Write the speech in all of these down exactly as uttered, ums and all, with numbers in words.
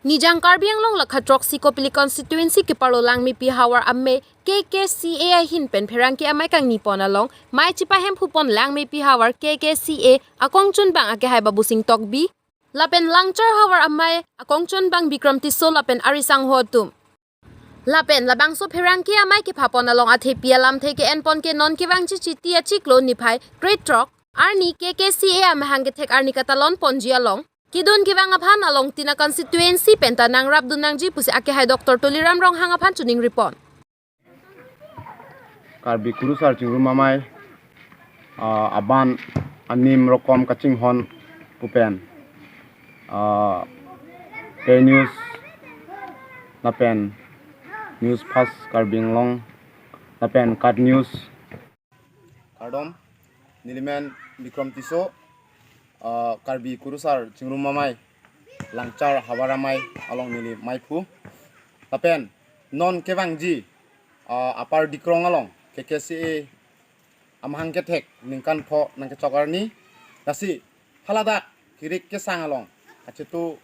Nijang Karbi Anglong lakha throksi Kopili constituency keparlo Langmepi havar amei K K C A ahin pen pherangke amei kangni pon along mei chipahemphu pon Langmepi havar K K C A akongchunbang akehai Babusing Tokbi lapen Langchar havar amei akongchunbang Bikram Tisso lapen ari sangho atum. Lapen labangso pherangke amei kepha pon along athepi alamthe ke-en pon ke non kevangji Chiti achiklo niphai krethrok arni K K C A amahang kethek arni katalon ponji along kedun kevang aphan along Tina constituency penta nangrapdun nangji pusi akehai Doctor Tuliram Ronghang aphan choningri pon. Karbi Kurusar Chingrum Amei, ah, aban anim rokom kachinghon pu pen, ah, Pei News lapen News Fast Karbi Anglong lapen KAT News. Kardom, nelimen Bikram Tisso, ah, Karbi Kurusar Chingrum Amei, Langchar havar amei along neli meiphu. Lapen non kevangji, ah, Upper Dikrong along K K C A amahang kethek ningkan pho nangkechok arni. Lasi haladak kirik kesang along kachetu,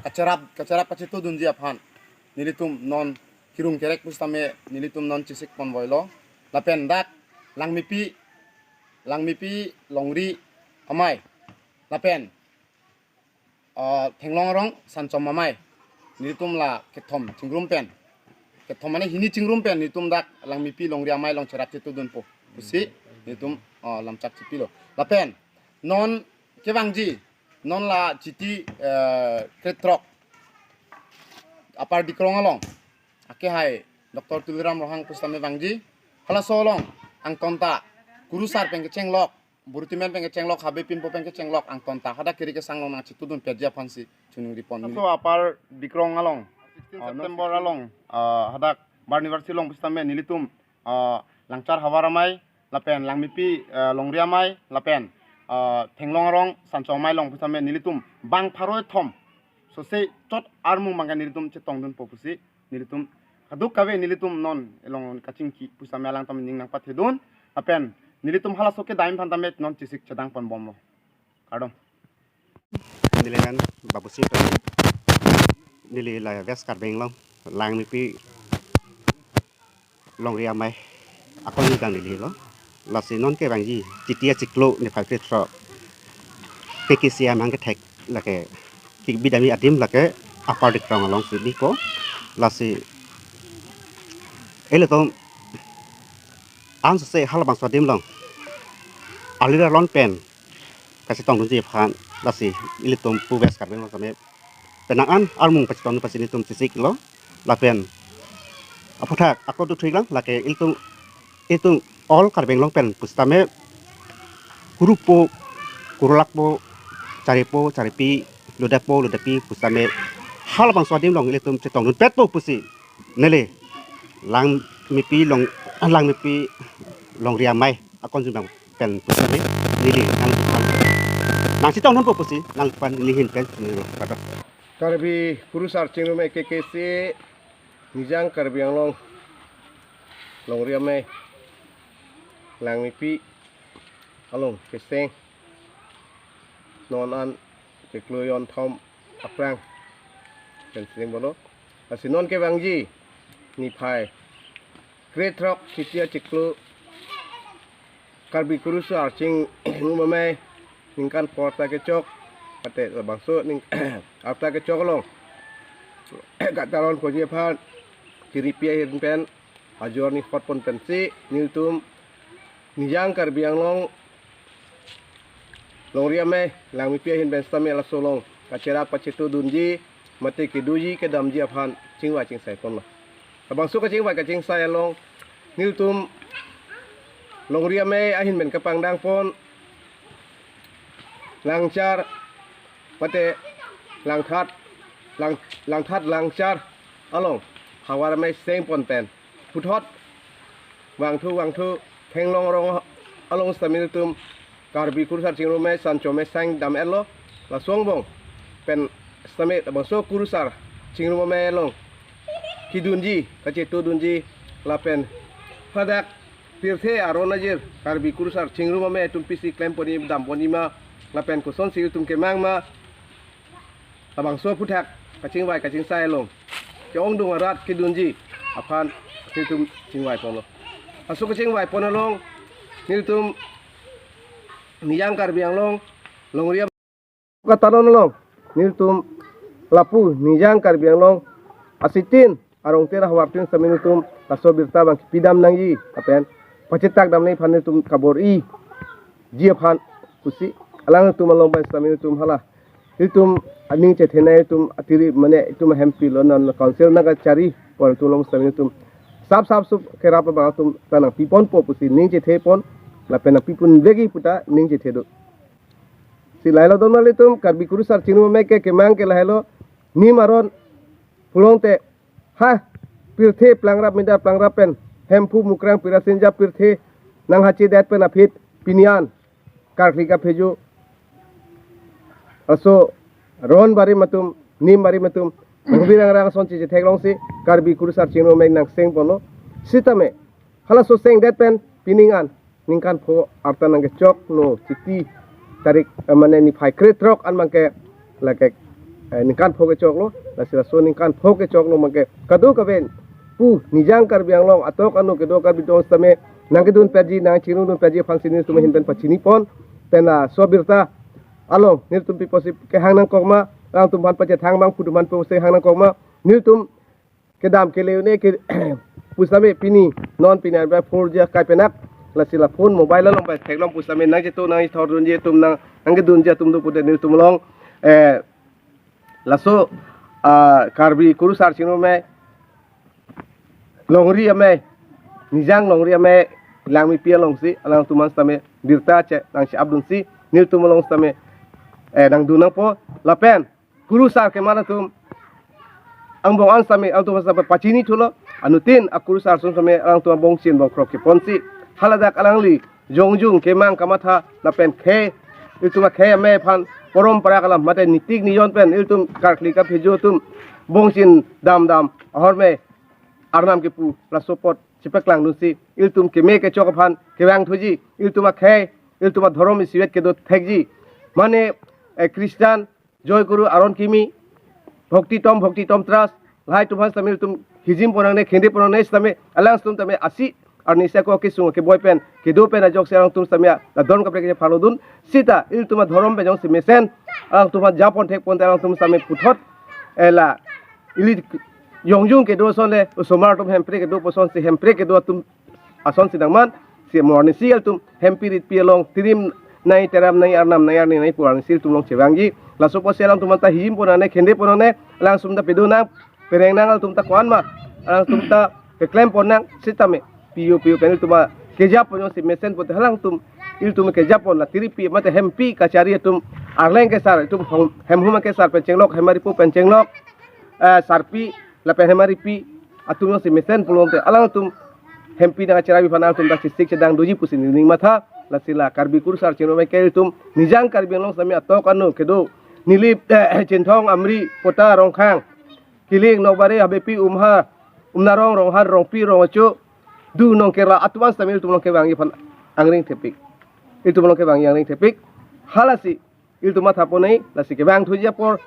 kacherap, kacherap kachetudunji aphan nelitum non kirung kerek pusitame nelitum non chesik ponvoilo. Lapen dak Langmepi, Langmepi longri amei lapen, ah, Thenglong Arong Sanchom Amei, nelitum la kethom chingrum pen, kethom mane hini chingrum pen nelitum dak Langmepi longri amei along cherap chetudunpo pusi nelitum, ah, lamchak chipilo. Lapen non kevangji, non la Chiti, eh, krethrok Upper Dikrong along akehai Doctor Tuliram Ronghang pusitame vangji. Halaso along angtonta Kurusar pen kechenglok, Burutimen pen kechenglok, Habe Pimpo pen kechenglok angtonta hadak kirik kesang along nangchetudunpetji aphansi choningri pon. Halaso Upper Dikrong along, sixteen, ah, September along, ah, hadak Barnivarsi along pusitame nelitum, ah, Langchar havar amei lapen Langmepi, ah, longri amei lapen, ah, Thenglong Arong Sanchom Amei along pusitame nelitum bang pharo kethom sose chot armung bangke nelitum chetongdunpo pusi nelitum kadokave nelitum non along kachingki pusitame alangtum ning nangpathedun lapen nelitum halaso kedam aphan tame non chesik chedang ponbomlo. Kardom. Nelimen Babusing Tokbi. Neli la West Karbi Anglong, Langmepi longri amei akongchunbang nelilo. Lasi non kevangji Chiti achiklo niphai krethrok K K C A amahang kethek lake kebidamji adim lake Upper Dikrong alongsi bipo. Lasi ilitum ansose halabangso adim along arli arlon pen kachetongdunji aphan, lasi ilitum pu West Karbi Anglong tame penang an armung pachetongdun pasi nelitum chesiklo. Lapen aphuthak ako tu thuilang lake ilitum, ilitum all Karbi Anglong pen pusitame kurupo, kurulakpo, charipo, charipi, ludakpo, ludapi pusitame halabangso adim along ilitum chetongdunpetpo pusi neli Langmepi long, Langmepi longri amei akongchunbang pen pusitame neli nangphan nangchetongdunpo pusi nangphan neli ahin pen neli kado. Karbi Kurusar Chingrum Amei K K C A, Nijang Karbi Anglong longri amei Langmepi along keseng non an chiklo jonthom aphrang pen sering bolo. Lasi non kevangji niphai krethrok Chiti achiklo Karbi Kurusar Chingrum Amei ningkan pho arta kechok, ate labangso ning arta kechok along katalon ponji aphan kiripi ahin pen ajor ni hot pon pensi nelitum Nijang Karbi Anglong longri amei Langmepi ahin pen sitame laso along kacherap kachetudunji mate kedoji kedamji aphan chingvai chingsai ponlo. Labangso kachingvai kachingsai along nelitum longri amei ahin pen kapangdang pon Langchar mate Langthat, Lang, Langthat Langchar along havar amei seng pon pen puthot vangthu vangthu Thenglong Arong along sitame nelitum Karbi Kurusar Chingrum Amei Sanchom Amei seng dam-etlo. Laso angbong pen sitame labangso Kurusar Chingrum Amei along kedunji kachetudunji lapen hadak pirthe aron ajir Karbi Kurusar Chingrum Amei atum pisi klem ponji dam ponji ma lapen kosonsi ilitum kemang ma, labangso aphuthak kachingvai kachingsai along ke-ongdung arat kedunji aphan nelitum chingvai ponlo. Laso kachingvai pon along nelitum Nijang Karbi Anglong longri kataron along nelitum lapu Nijang Karbi Anglong asitin arongtir ahavartin sitame nelitum laso birta abang kepidam nangji lapen pachetak damnei aphan nelitum kabor-iji aphan pusi alangtum along pen sitame nelitum hala nelitum aning chethenei atum atiri mane itum ahempilo non council nangkachari pon atum along sitame nelitum sap sap sup kerap abang atum ta nangpiponpo pusi ning chethe pon lapen nangpipon vekji puta ning chethe do. Si lahelo don mali atum Karbi Kurusar Chingrum Amei ke kemang ke lahelo, nim aron pulote ha pirthe plangrap mida plangrap pen Hemphu Mukrang Pirasinja pirthe nanghachedet pen aphi pini an karkli kaphejo aso ron barim atum nim barim atum nangvirang rang asonsi chetheklongsi Karbi Kurusar Chingrum Amei nangseng ponlo. Sitame halaso sengdet pen pining an ningkan pho arta nangkechoklo Chiti tarik, eh, mane niphai krethrok an abangke lake, eh, ningkan pho kechoklo. Lasi laso ningkan pho kechoklo abangke kadokave pu Nijang Karbi Anglong atok anu kedo Karbi atum sitame nangkedun petji nangchingrumdun petji aphansi nelitum ahin pen pachini pon pen laso birta along nelitum pi pusi kehang nangkok ma, alangtum aphan pachethang abang pu atum aphan pusi hang nangkok ma, nelitum kedam kele un-e ke pusitame pini non pini an bai four G akai penak, lasi la phone mobile along bai theklong pusitame nangchetu nangchethordunji atum nang nangkedunji atum do pute nelitum along, eh, laso, ah, Karbi Kurusar Chingrum Amei longri amei, Nijang longri amei Langmepi alongsi alangtum an sitame birta che nangche-apdunsi nelitum along sitame, eh, nangdun nangpo lapen Kurusar keman atum angbong an sitame alangtum sitame pachini thulo, anuttin akurusar atum sitame alangtum abongchin bongkrok keponsi haladak alangli jongjung kemang kamatha lapen khei ilitum akhei amei aphan porompara kalam mate nitik niyon pen ilitum karkli kaphejo atum bongchin damdam ahormu arnam kepu laso apot chepaklangdunsi ilitum keme kechok aphan kevang thuji, ilitum akhei ilitum adhorom isivet kedo thekji. Mane, eh, Christian joy kuru aron kimi, bhakti tom bhakti tom trust, lahai atum aphan sitame ilitum hijim pon nangne khende pon nangne sitame alangtum tame asi arni seko kesung keboi pen kedo pen ajoksi alangtum sitame adon kaprek kephalodun sita ilitum adhorom pen jongsi mesen alangtum aphan japon thekpon te alangtum sitame puthot ela ili jongjung kedo ason le osomar atum Hemprek kedo pusonsi Hemprek kedo atum asonsi dangman si morning si ilitum Hempi ritpi along tirim nai teram nai arnam nai arni nai pu arni si ilitum along chevangji. Laso apotsi alangtum anta hijim pon nangne khende pon nangne, alangtum ta pedo nang pereng nang, alangtum ta ko-an ma alangtum ta keklem pon nang sitame piyo piyo pen ilitum kejapon jongsi mesen pute alangtum ilitum kejapon la tiripi mate Hempi kachari atum arleng kesar, itum hong- Hemhuma kesar pen chenglok, Hemaripu pen chenglok, eh, sarpi lapen Hemaripi atum jongsi mesen pulote alangtum Hempi nangkacherabi aphan alangtum ta chesik chedang doji pusi neli ning matha. Lasi la Karbi Kurusar Chingrum Amei ke ilitum Nijang Karbi Anglong sitame atok anu kedo Nilip, eh, Chinthong, Amri, Pota, Rongkhang, Kilik, Nokbare, Habepi, Umha, Umnarong, Ronghar, Rongpi, Rongocho, Du, Nongkerla atum an sitame ilitum along kevangji aphan angring thepik. Ilitum along kevangji angring thepik. Halasi ilitum matha pon nai, lasi kevang thuji apor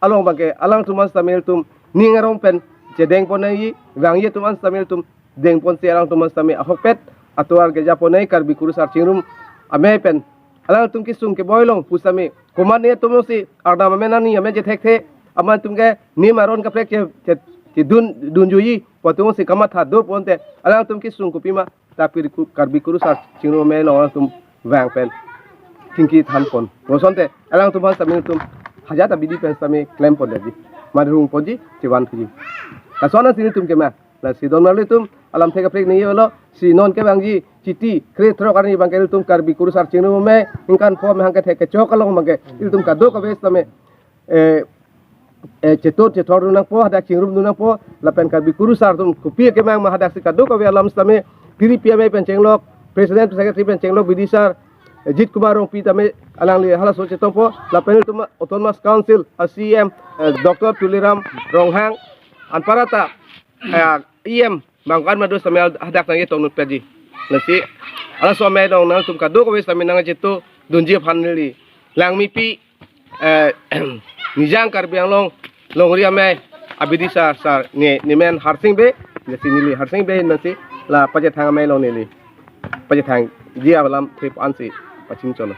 along abangke alangtum an sitame ilitum ning arong pen chedeng pon nai, vangji atum an sitame ilitum deng ponsi alangtum an sitame ahokpet atovar kejapon nai Karbi Kurusar Chingrum Amei pen alangtum kesung keboi along pusitame komatne atum si arnam amen ani amen chethekthe, amat atum ke nim aron kaprek che, che, chedun dunjuji pu atum si kamatha do ponte alangtum kesung kopima ta piri ku- Karbi Kurusar Chingrum Amei along alangtum vang pen chingki than pon. Bosonte alangtum aphan sitame ilitum hajat abidi pen sitame klem pon detji, madrung ponji, chevan thuji. Lason an si nelitum kemang. Lasi don mali atum alamthe kaprek neli olo, si non kevangji Chiti krethrok arni abangke ilitum Karbi Kurusar Chingrum Amei ningkan pho amahang kethek kechok along abangke ilitum kadokave sitame, eh, eh, chetot chethordun nangpo, hadak chingrumdun nangpo, lapen Karbi Kurusar atum kopi kemang ma hadaksi kadokave alam sitame, piri P M A pen chenglok, President Secretary pen chenglok, Bidisar, eh, Jit Kumar Rongpi tame alangli halaso chetongpo, lapen ilitum Autonomous Council a C E M, eh, Doctor Tuliram Ronghang, anparta, eh, E M bangkan madu sitame hadak nangchetongdun petji. Lasi halaso amei along nangtum kadokave sitame nangchetongdunji aphan neli Langmepi, eh, Nijang Karbi Anglong longri amei abidi sar sar ne nemen Harsing Bey, ne si neli Harsing Bey nang si la pachethang amei along neli pachethangji alam thip ansi pachingcholo.